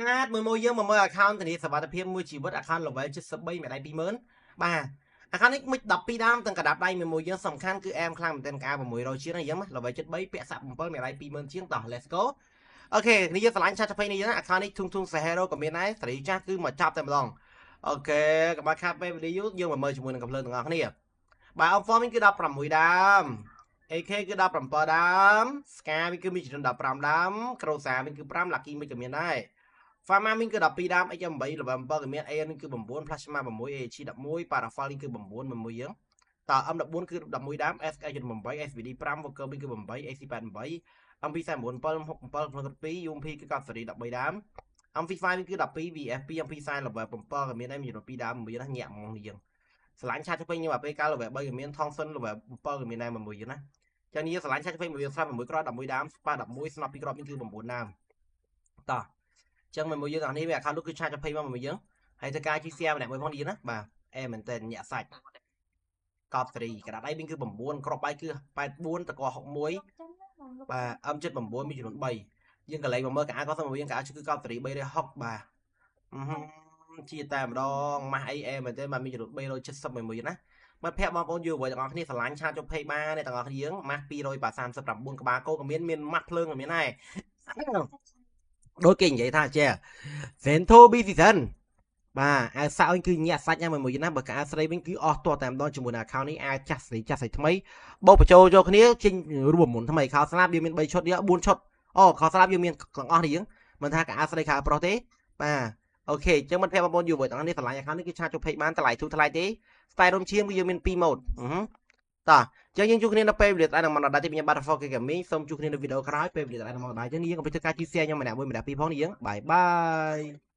បាទមួយមួយយើងមកមើល account ធានាសវត្ថភាពមួយជីវិត account level 73មួយដៃ20000បាទ account នេះមិន12ដើមទាំងកដាប់ដៃមួយមួយយើងសំខាន់គឺអែមខ្លាំងមែនទែនកៅ600ជាងហ្នឹងយើង level 73ពាក់សាក់7មួយដៃ20000ជាងតោះ let's go អូខេនេះយើងឆ្លាញ់ឆាត់20នេះយើង account នេះធុងធុងសេហេរ៉ូក៏មានដែរសេរីចាស់គឺមកចាប់តែម្ដងអូខេកុំឲ្យខាតពេលវីដេអូយើងមកមើលជាមួយនឹងកំភ្លើងទាំងអស់គ្នាបាទ M4 វិញគឺ16ដើម AK គឺ17ដើម Scar វិញគឺមានចំនួន15ដើម Groza វិញគឺ5 Lucky វិញក៏មានដែរ Pharma វិញគឺ12ដើម XM8 level 7ក៏មាន AN គឺ9 Plasma 6 AG 11 Parafal គឺ9មួយយើងតើ M14 គឺ11ដើម SK 8 SVD 5 Voker វិញគឺ8 AC88 MP47 67 2 UMP គឺកប់សេរី13ដើម MP5 វិញគឺ12 VF2 MP40 level 7ក៏មានដែរមានចំនួន2ដើមមួយណាញាក់ហ្មងនេះយើងស្រឡាញ់ឆាតទៅពេញខ្ញុំអាពេលកាល level 3ក៏មាន Thompson level 7ក៏មានដែរមួយយើងណាចឹងនេះស្រឡាញ់ឆាតទៅពេញមួយស្រាប់6គ្រាប់11ដើមស្ប៉ា11ស្នប់2គ្រាប់នេះគឺ9ដើមតោះចឹងមួយយើងទាំងនេះវា account នោះគឺឆាតទៅមកមួយយើងហើយធ្វើការជី share ម្នាក់មួយផងនេះណាបាទអែមែនតើញាក់សាច់កប់សេរីក្តារដៃវិញគឺ9គ្រាប់បាយគឺ84តក61បាទ M79 មានចំនួន3យើងកន្លែងមកមើលកៅអៅក៏សមយើងកៅអៅគឺកប់សេរី360បាទជាតែម្ដងម៉ាស់អីអែមែនទេបាទមានចំនួន371មួយណាមិត្តភ័ក្តិបងប្អូនយូរវ័យទាំងអស់គ្នាស្រឡាញ់ឆាតចុះភ័យបានទាំងអស់គ្នាយើងម៉ាស់239ក្បាលគោក៏មានមានម៉ាស់ភ្លើងក៏មានដែរដូចគេនិយាយថាចេះ Zento B season បាទអាវសាក់វិញគឺញាក់សាច់ណាស់មួយណាបើកៅស្រីវិញគឺអស់ទាស់តែម្ដងជាមួយនឹង account នេះអាវចាស់ស្រីចាស់ស្រីថ្មីបូកបញ្ចូលចូលគ្នាចេញរួមមុនថ្មីខោស្លាបយើងមាន3ឈុតនេះ4ឈុតអូខោស្លាបយើងមានទាំងអស់នេះយើងមិនថាកៅស្រីខោប្រុសទេបាទអូខេអញ្ចឹងមិត្តភ័ក្តិបងប្អូនយូរវ័យទាំងអស់នេះស្រឡាញ់ account នេះគឺឆាតចូល page បានតម្លៃធូរថ្លៃទេ style រំឈាមគឺយើងមាន2 mode តោះអញ្ចឹងយើងជួបគ្នានៅពេលវេលាស្អែកនឹងមកដល់ទីខ្ញុំបាទ 4K Gaming សូមជួបគ្នានៅវីដេអូក្រោយពេលវេលាស្អែកនឹងមកដល់អញ្ចឹងយើងកុំភ្លេចធ្វើការជួយ share ខ្ញុំម្នាក់មួយម្នាក់ពីរផងនេះយើងបាយបាយ។